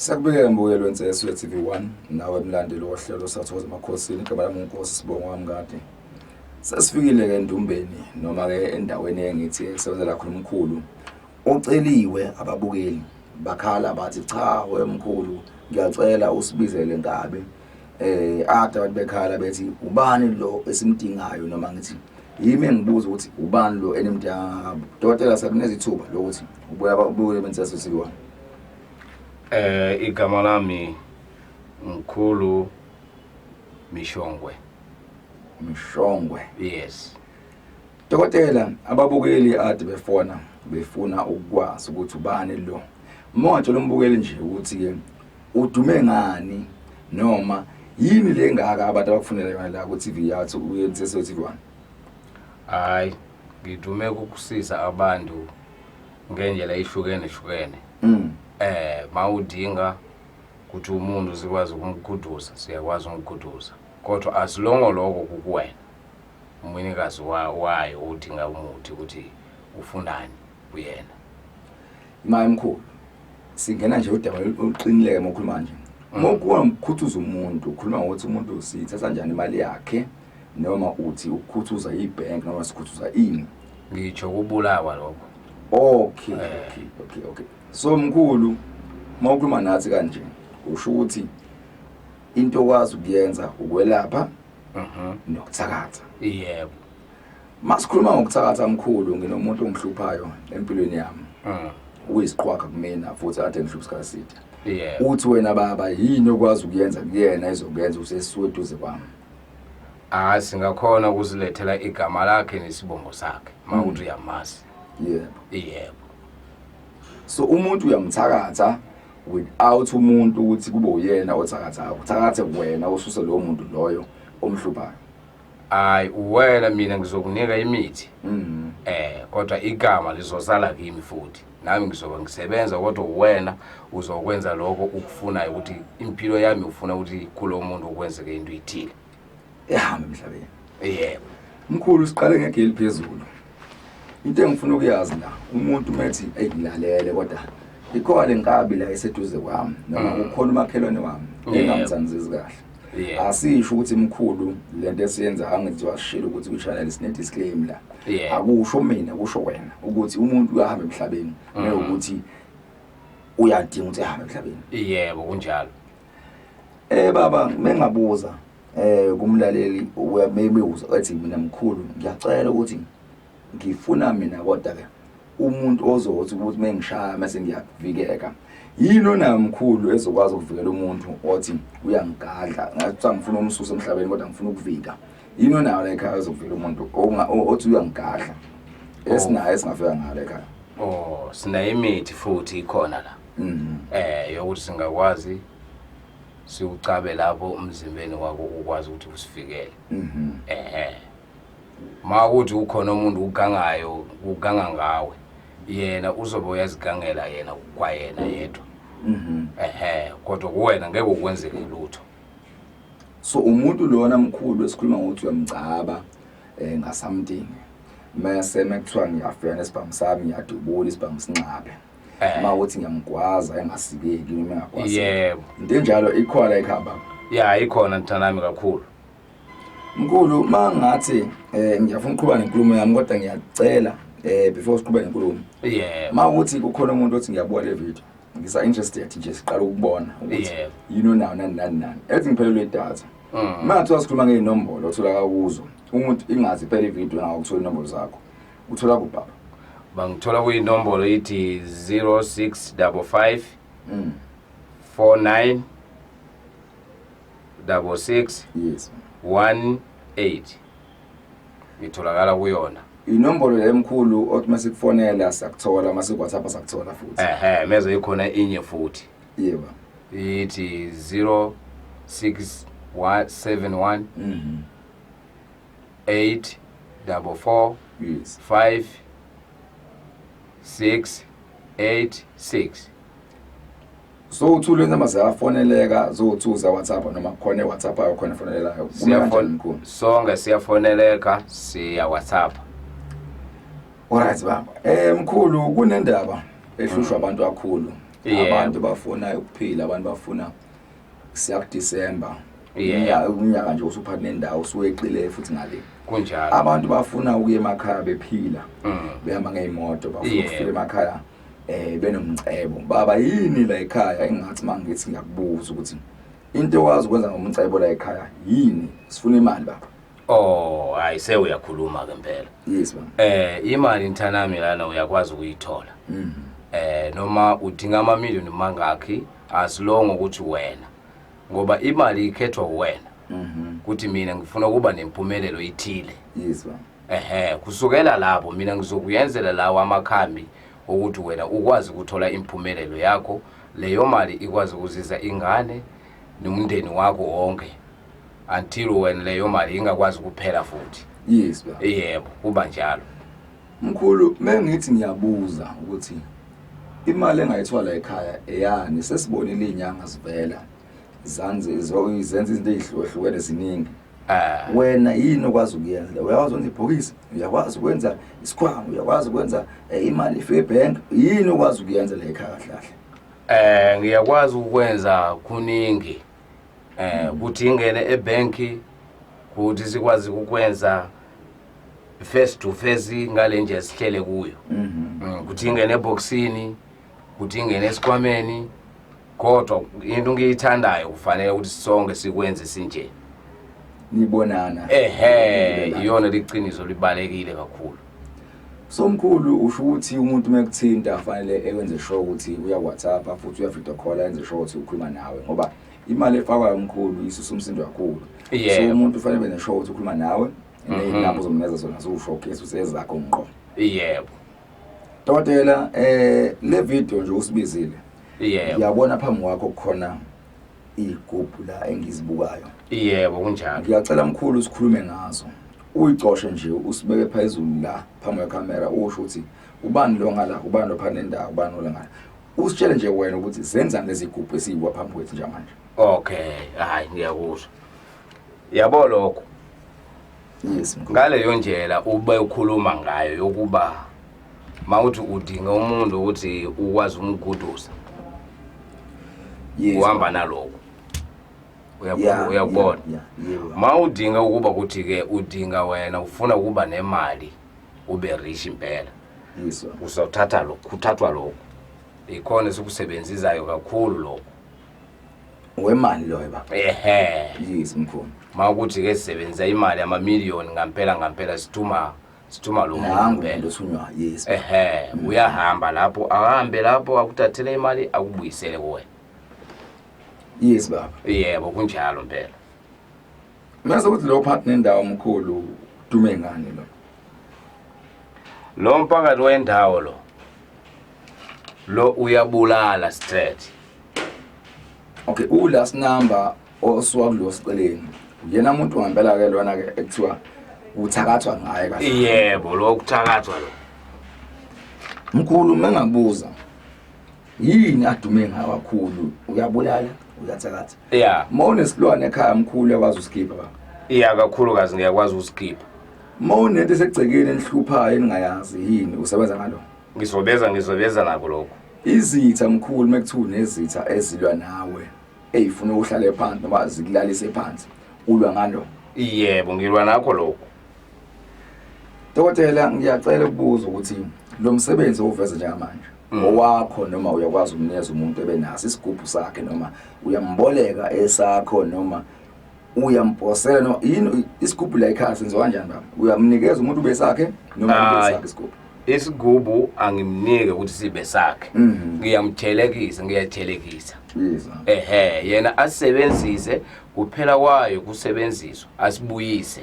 Siyakubikela mbukeli wenseso ye-TV1 nawe mlandeli wohlelo sathokoza emakhosini. Igama lami uNkosi Sibongo wamkade. Sesifikile ke endumbeni noma ke endaweni engithi esebenzela khona umkhulu oceliwe. Ababukeli bakhala bathi, "Cha wemkhulu, ngiyacela usibizele nkabi." Ade abantu bekhala bethi, "Ubani lo esimdingayo?" Noma ngithi yimi engibuza ukuthi ubani lo enimdinga. Dokotela, sakuneza ithuba lokuthi ubuya ababukeli benseso TV1. Igama lami Mkhulu Mishongwe. Mishongwe. Yes. Dokotela, ababukeli ade befona befuna ukwazi ukuthi ubani lo. Montsho lombukeli nje ukuthi ke udume ngani noma yini le ngaka abantu abakufunela yona la ku TV yathu uyenseso TV1. Hayi, ngidume ukusiza abantu ngendlela ehlukene hlukene. Mawudinga ukuthi umuntu sikwazi ukumguduza, siyakwazi ukumguduza. Kodwa asilongo lokho kukuwena. Umunikazi wayo udinga umuthi ukuthi ufunani kuyena. Imali mkhulu. Singena nje udaba oluqinileke mokhuluma nje. Mokuwa ukukhuthuza umuntu, ukhuluma ngokuthi umuntu siyithatha kanjani imali yakhe noma uthi ukukhuthuza ibhenki noma sikhuthuza ini? Ngitsho kubulawa lokho. Okay. So mkhulu, mawukhuluma nathi kanje usho ukuthi into okwazi ukuyenza ukwelapha nokuthakatha. Yebo. Masikhuluma ngokuthakatha mkhulu, nginomuntu ongihluphayo empilweni yami. Uyisiqhwaga kumina futhi ade ngihlupha isikhathi eside. Uthi wena baba yini okwazi ukuyenza kuyena ezokuyenza usesuke eduze kwami? Ah, singakhona ukusilethela igama lakhe nesibongo sakhe mawukuthi uyamazi. Yebo. Yebo. So umuntu uyamthakatha without umuntu ukuthi kube uyena othakathayo. Uthakathe wena ususe lowo muntu loyo omhluphayo. Hayi, wena mina ngizokunika imithi. Kodwa igama lizosala kimi futhi. Nami ngizoba ngisebenza, kodwa wena uzokwenza lokho ukufunayo ukuthi impilo yami ufuna ukuthi kulo muntu ukwenzeke into ethile. Ehambe emhlabeni. Yebo. Mkhulu, siqale ngegeli phezulu. Into engifuna ukuyazi la, umuntu methi, "Ey, ngilalele, kodwa ikhona lenkabi la eseduze kwami noma kukhona umakhelwane wami engamthandisi kahle." Asisho ukuthi mkhulu lento esiyenza, angithi washilo ukuthi ku channel sine disclaimer la. Akusho mina, kusho wena ukuthi umuntu uyahamba emhlabeni nekuthi uyadinga ukuthi ahambe emhlabeni. Yebo, kunjalo. Baba, mengabuza kumlaleli uya maybe uzothi, "Mina mkhulu ngiyacela ukuthi ngifuna mina kodwa ke umuntu ozothi ukuthi mengishaya mase ngiyavikeka." Yini onayo mkhulu ezokwazi ukuvikela umuntu othi uyangigadla, ngathi ngifuna umsusa emhlabeni kodwa ngifuna ukuvika? Yini onayo la ekhaya ezokuvikela umuntu othi uyangigadla, esinayo esingafika ngalo ekhaya? Oh, sinayo imithi futhi ikhona la. Yokuthi singakwazi siwucabe lapho umzimbeni wakho ukwazi ukuthi usivikele. Makuthi ukhona umuntu ugangayo, uganga ngawe, yena uzobe uyazigangela yena kwayena yedwa. Kodwa kuwena ngeke ukwenzeke lutho. So umuntu lona mkhulu esikhuluma ngokuthi uyamgcaba nga-something, mase mekuthiwa ngiyafika nesibhamu sami ngiyadubula isibhamu sinxabe, uma uthi ngiyamgwaza engasikeki noma engagwazi? Yebo. Into enjalo ikhona ekhaya baba? Ya, ikhona mntanami kakhulu. Mkhulu, mangathi ngiyafuna ukuqhubeka nenkulumo yami, kodwa ngiyacela before siqhubeke nenkulumo, mawukuthi kukhona umuntu othi, "Ngiyabuka le video, ngisa interested nje, siqala ukubona ukuthi yini onayo, nani nani nani," ethi ngiphelelwe idatha, mangathiwa sikhuluma ngey'nombolo otholaka kuzo, umuntu ingazi phela ividiyo engakuthola inombolo zakho, uthola kuphi baba? Bangithola kuyinombolo ithi 0655 49 66 18. Ngitholakala kuyona. Inombolo le mkhulu othi masikufonela siyakuthola, masiku-WhatsApp sakuthola futhi? Ehe, meze ikhona inye futhi. Yebo. Ithi 0671 8 44 5 6 8 6. So uthule inamba ziyafoneleka zo-two za-WhatsApp noma khona e-WhatsApp ayo, khona efonelelayo? Kume kanjani mkhulu? Sonke siyafoneleka, siya WhatsApp. Alright baba. Mkhulu, kunendaba ehlushwa abantu kakhulu. Abantu bafuna ukuphila, abantu bafuna siya kuDecember. Unyaka nje usuphathi nendawo usuweqile futhi ngale. Kunjalo. Abantu bafuna ukuya emakhaya bephila. Behamba ngezimoto, bafuna ukufika emakhaya benomcebo. Baba yini la ekhaya engathi mangithi ngiyakubuza ukuthi into okwazi ukwenza ngomcebo la ekhaya yini? Sifuna imali baba. Oh, hayi sewuyakhuluma ke impela. Yes baba. Imali nthanami lana uyakwazi ukuyithola. Noma udinga ama million mangakhi as long ukuthi wena, ngoba imali ikhethwa wena. Kuthi mina ngifuna ukuba nempumelelo ithile. Yes baba. Ehhe, kusukela lapho mina ngizokuyenzela lawo amakhambi ukuthi wena ukwazi ukuthola impumelelo yakho, leyo mali ikwazi ukuzisa ingane nomndeni wakho wonke until wena leyo mali ingakwazi ukuphela futhi. Yes baba. Yebo, kuba njalo. Mkhulu, mengithi ngiyabuza ukuthi imali engayithola ekhaya eyani, sesibonile izinyanga zivela zanze zenza izinto ezihlukahlukene ziningi. Wena yini okwazi ukuyenza? Uyakwazi ukwenza ibhokisi, uyakwazi ukwenza isikhwama, uyakwazi ukwenza imali ifike ebank, yini okwazi ukuyenza la ekhaya kahle kahle? Ngiyakwazi ukwenza kuningi. Ukuthi ingene ebank, ukuthi sikwazi ukwenza face to face ngale nje sihlele kuyo. Ukuthi ingene eboxini, ukuthi ingene esikhwameni, kodwa into ngiyithandayo kufanele ukuthi sonke sikwenze sinje. Nibonana. Ehhe, iyona liqiniso libalekile kakhulu. Somkhulu, usho ukuthi umuntu mekuthinta fanele ekwenze sure ukuthi uya WhatsApp futhi uya video call, enze sure ukuthi ukhuluma nawe, ngoba imali efakwayo omkhulu isusa umsindo kakhulu. So umuntu ufanele benze sure ukuthi ukhuluma nawe, ney'namba uzomnikeza zona ziwushowcase usezakho ngqo. Yebo. Dokotela, le video nje usibizile. Yebo. Ngiyabona phambi kwakho kukhona igubhu la engizibukayo. Yebo, kunjalo. Ngiyacela mkhulu sikhulume ngazo. Uyicoshe nje usibeke phezulu la phambi kwecamera, usho ukuthi ubani lo ngala, ubani lo phana nendawo, ubani lo ngala. Usitshele nje wena ukuthi zenzani lezi gubhu esiyiwa phambi kwethu njengamanje. Okay, hayi ngiyakuzwa. Yabo lokho. Yes, mkhulu. Ngaleyo ndlela ube ukhuluma ngayo yokuba mawuthi udinga umuntu ukuthi ukwazi umguduza. Yes. Uhamba nalokho. Uyakubona. Mawudinga ukuba ukuthi ke udinga wena ufuna ukuba nemali ube rich impela. Yes. Uzothatha lokho, kuthathwa lokho. Ikhona esikusebenzisayo kakhulu lokho. Wemali loyo baba. Ehhe. Yes mkhulu. Mawukuthi ke sisebenzisa imali ama million ngampela ngampela sithuma lo muntu Nangu umuntu othunywa. Yes. Ehhe, uyahamba lapho, ahambe lapho akuthathele imali akubuyisele kuwe. Yes baba. Yebo, kunjalo impela. Mase ukuthi lo part nendawo omkhulu dume ngani lo? Lo mphakathi wendawo lo. Lo uyabulala straight. Okay, u last number osuka kulo siceleni. Uyena umuntu ngempela ke lona ke ekuthiwa uthakathwa ngaye kahle. Yebo, lo kuthakathwa lo. Mkhulu mengabuza yini adume ngayo kakhulu? Uyabulala, uyathakatha. Yeah. Mawunesilwane ekhaya mkhulu uyakwazi usikhipha baba. Yeah, kakhulukazi ngiyakwazi usikhipha. Mawunento esegcekeni enihluphayo eningayazi yini usebenza ngalo? Ngizobeza nako lokho. Izitha mkhulu mekuthiwa unezitha ezilwa nawe eyifuna ukuhlala phansi noma zikulalise phansi, ulwa ngalo? Yebo, ngilwa nakho lokho. Dokotela, ngiyacela ukubuza ukuthi lo msebenzi owuveza njengamanje owakho noma uyakwazi ukunikeza umuntu ebenaso isigubhu sakhe, noma uyamboleka esakho, noma uyamposela, noma yini isigubhu la ekhaya senziwa kanjani baba? Uyamnikeza umuntu besakhe noma ubesakhe isigubhu? Isigubhu angimnike ukuthi sibe sakhe. Ngiyamthelekisa, ngiyathelekisa. Yes. Ehhe, yena asebenzise kuphela kwayo kusebenziswa, asibuyise.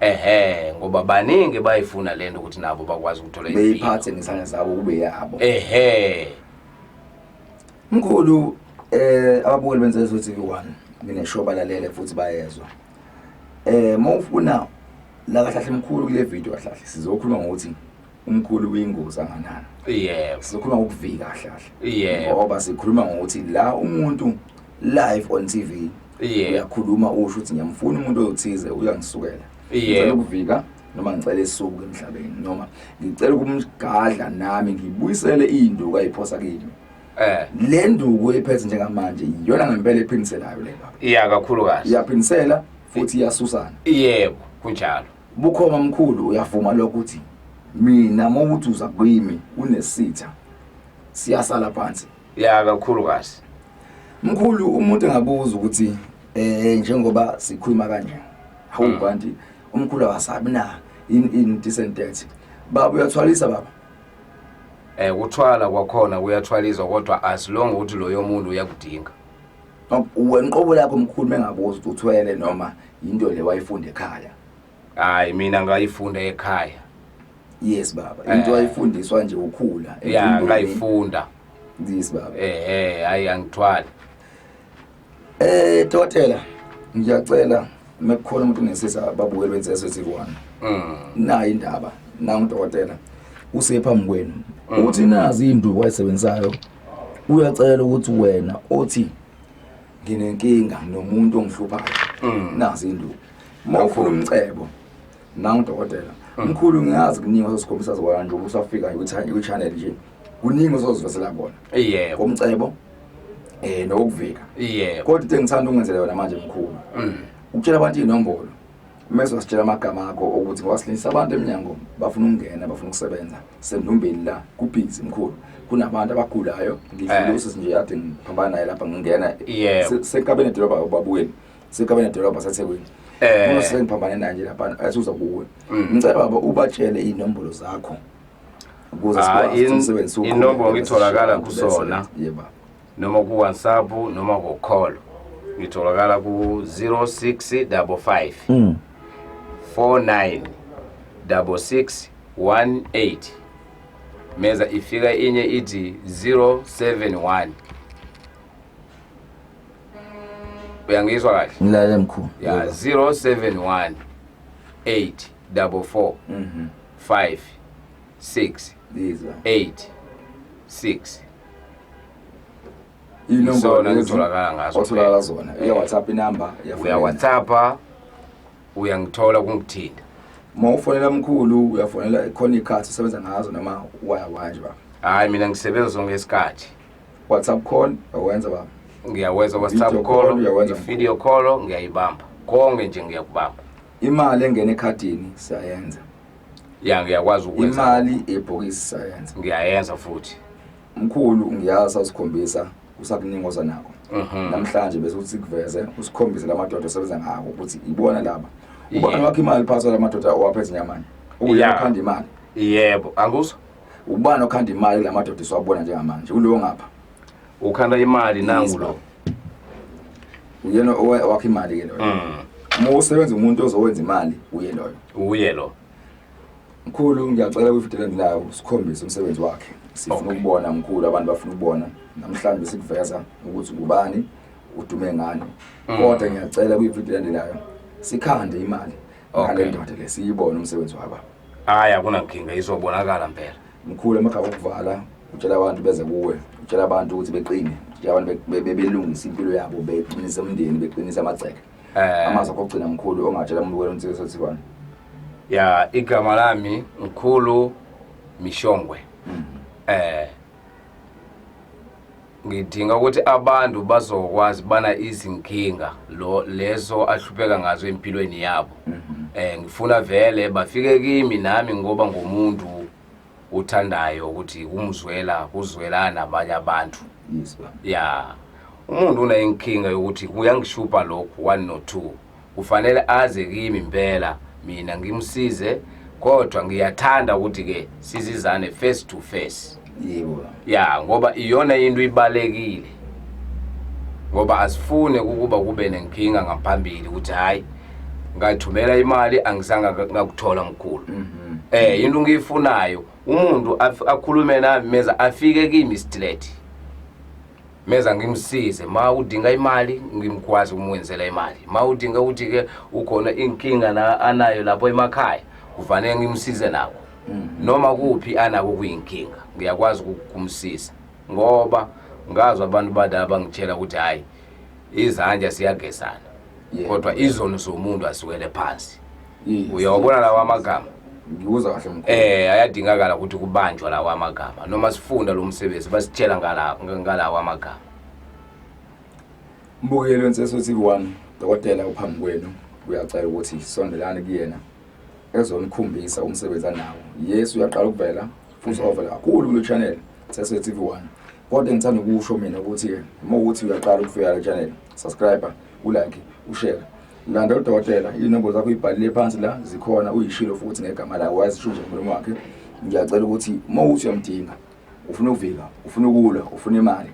Ehhe, ngoba baningi bayifuna lento ukuthi nabo bakwazi ukuthola impilo. Beyiphathe ngesandla sabo kube yabo. Ehhe. Mkhulu, ababukeli benze TV1 mina sho balalele futhi bayezwa. Mawufuna la kahle mkhulu kule video kahle sizokhuluma ngokuthi umkhulu uyingozi anganani. Yebo. Sizokhuluma ngokuvika kahle kahle. Yebo. Ngoba sikhuluma ngokuthi la umuntu live on TV. Yebo. Uyakhuluma usho ukuthi ngiyamfuna umuntu othize uyangisukela. Yebo. Ngicela ukuvika noma ngicela isuku emhlabeni noma ngicela ukumgadla nami ngibuyisele into kayiphosa kimi. Le nduku ephethe njengamanje iyona ngempela ephiniselayo le baba. Iya kakhulukazi. Iyaphinisela futhi iyasusana. Yebo, kunjalo. Bukhoma mkhulu, uyavuma lokho ukuthi mina mawuthi uza kimi unesitha siyasala phansi? Ya, kakhulukazi. Mkhulu, umuntu engabuza ukuthi njengoba sikhuluma kanje, hawu, kanti umkhulu akasabi na in decent death? Baba, uyathwalisa baba? Kuthwala kwakhona kuyathwaliswa, kodwa as long ukuthi loyo muntu uyakudinga. Wena qobo lakho mkhulu, mengabuza ukuthi uthwele noma into le wayifunda ekhaya? Hayi, mina ngayifunda ekhaya. Yes baba, into wayifundiswa nje ukhula Ya. emfundweni. Ngayifunda. Yes baba. Hayi, angithwali. Dokotela, ngiyacela mekukhona umuntu onesisa babukeli beNsese TV1, nayi indaba, nangu udokotela usephambi kwenu, uthi nazi induku wayisebenzisayo. Uyacela ukuthi wena othi nginenkinga nomuntu ongihluphayo, nazi induku. Uma ufuna umcebo, nangu udokotela. Mkhulu, ngiyazi kuningi ozosikhombisa zona nje usafika kwi-channel nje, kuningi osozivesela kona komcebo nokuvika. Kodwa into engithanda ungenzele yona manje mkhulu, ukutshela abantu iy'nombolo, mese wasitshela amagama akho, ukuthi ngoba silindisa abantu emnyango, bafuna ukungena, bafuna ukusebenza. Sendumbeni la kubhizi mkhulu, kunabantu abagulayo. Ngidlule usisi nje ade ngiphambana naye lapha ngingena senkabeni edolobha, babukeli, senkabeni edolobha saseThekwini. Kunosisi engiphambane naye nje lapha athi uza kuwe. Ngicela baba ubatshele iy'nombolo zakho ukuze Ah, sikwazi ukuthi umsebenzi siwuqhubeke inombolo bese ngitholakala sishiye abantu kuzona. besebenze. Yebo. Noma ku-WhatsApp noma ku-call, ngitholakala ku-0655 49 66 18. Meza ifika inye ithi 071. Uyangizwa kahle? Ngilalele mkhulu. Ya, 071 8 44 5 6 Yizwa. 8 6. Inombolo Isona lezi ngitholakala ngazo otholakala kuphela. zona. Iya WhatsApp inamba? Uya-WhatsAppa, uyangithola kungithinta. Uma ufonela mkhulu, uyafonela khona ikhathi usebenza ngazo noma waya waya nje baba? Hayi, mina ngisebenza zonke isikhathi. WhatsApp call awenza baba? Ngiyawenza WhatsApp Video call call. uyawenza? I-video call ngiyayibamba, konke nje ngiyakubamba. Imali engena ekhadini siyayenza? Ya, ngiyakwazi ukwenza. Imali ebhokisi siyayenza? Ngiyayenza futhi. Mkhulu, ngiyazi awusikhombisa usakuningi oza nako namhlanje, bese uthi sikuveze, usikhombise la madoda osebenza ngako ukuthi ibona laba ubani wakho imali phakathi kwala madoda owaphethe nyamanje ukuyena okhanda imali. Yebo, anguzwa. Ubani okhanda imali kula madoda esiwabona njengamanje, ulo ngapha? Ukhanda imali nangu lo. Uyena owakha imali ke loyo. Uma usebenza umuntu ozowenza imali, uye loyo. Uye lo. Mkhulu, ngiyacela kwividiyo elandelayo usikhombise umsebenzi wakhe. Sifuna ukubona mkhulu, abantu bafuna ukubona. Namhlanje sikuveza ukuthi ubani, udume ngani, kodwa ngiyacela kwividiyo elandelayo sikhande imali ngale ndoda le, siyibone umsebenzi wabo. Hayi, akunankinga, izobonakala mpela. Mkhulu, amagama okuvala, utshela abantu beze kuwe, utshela abantu ukuthi beqine, utshela abantu belungise impilo yabo, beqinise umndeni, beqinise amagceke. Amazwi akho okugcina mkhulu ongatshela umuntu wena uNsika. Ya, igama lami mkhulu Mishongwe. Ngidinga ukuthi abantu bazokwazi bana izinkinga lo lezo ahlupheka ngazo empilweni yabo. Ngifuna vele bafike kimi nami, ngoba ngumuntu uthandayo ukuthi kumzwela, kuzwelana nabanye abantu. Yes baba. Ya, umuntu unenkinga yokuthi kuyangishupha lokhu 1 no 2, kufanele aze kimi impela, mina ngimsize, kodwa ngiyathanda ukuthi ke sizizane face to face. Yebo baba. Ya, ngoba iyona into ibalekile, ngoba asifune ukuba kube nenkinga ngaphambili ukuthi hayi, ngathumela imali angizange ngakuthola mkhulu. Into ngiyifunayo, umuntu akhulume nami meza afike kimi straight, meza ngimsize. Ma udinga imali, ngimkwazi ukumwenzela imali. Ma udinga ukuthi ke ukhona inkinga la anayo lapho emakhaya, kufanele ngimsize nako. Noma kuphi anako kuyinkinga, ngiyakwazi ukumsiza, ngoba ngazwa abantu badala bangitshela ukuthi hayi, izandla siyagezana, kodwa izono zomuntu asiwele phansi. Uyawabona lawa amagama? Ngikuzwa kahle mkhulu. Ayadingakala ukuthi kubanjwa lawa amagama noma sifunda lo msebenzi basitshela ngalawa amagama. Mbukeli weNseso TV 1, dokotela uphambi kwenu, uyacela ukuthi sondelani kuyena ezonikhombisa umsebenzi anawo. Yes, uyaqala ukuvela futhi ovela kakhulu kule channel Nseso TV 1. Kodwa ngithanda ukusho mina ukuthi-ke uma ukuthi uyaqala ukufika le channel, subscribe, ulike, ushare. Landa udokotela, iy'nombolo zakho uyibhalile phansi la zikhona, uyishilo futhi ngegama lakhe, wazisho nje ngomlomo wakhe. Ngiyacela ukuthi uma ukuthi uyamdinga, ufuna ukuvika, ufuna ukulwa, ufuna imali,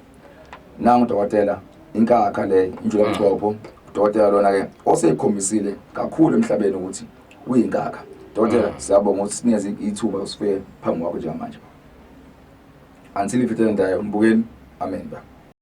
nangu udokotela, inkakha le, injula buchopho, udokotela lona-ke oseyikhombisile kakhulu emhlabeni ukuthi uyinkakha. Dokotela, siyabonga ukuthi sinikeze ithuba usifike phambi kwakho njengamanje. Until ifithe ndayo, mbukeni, amen ba.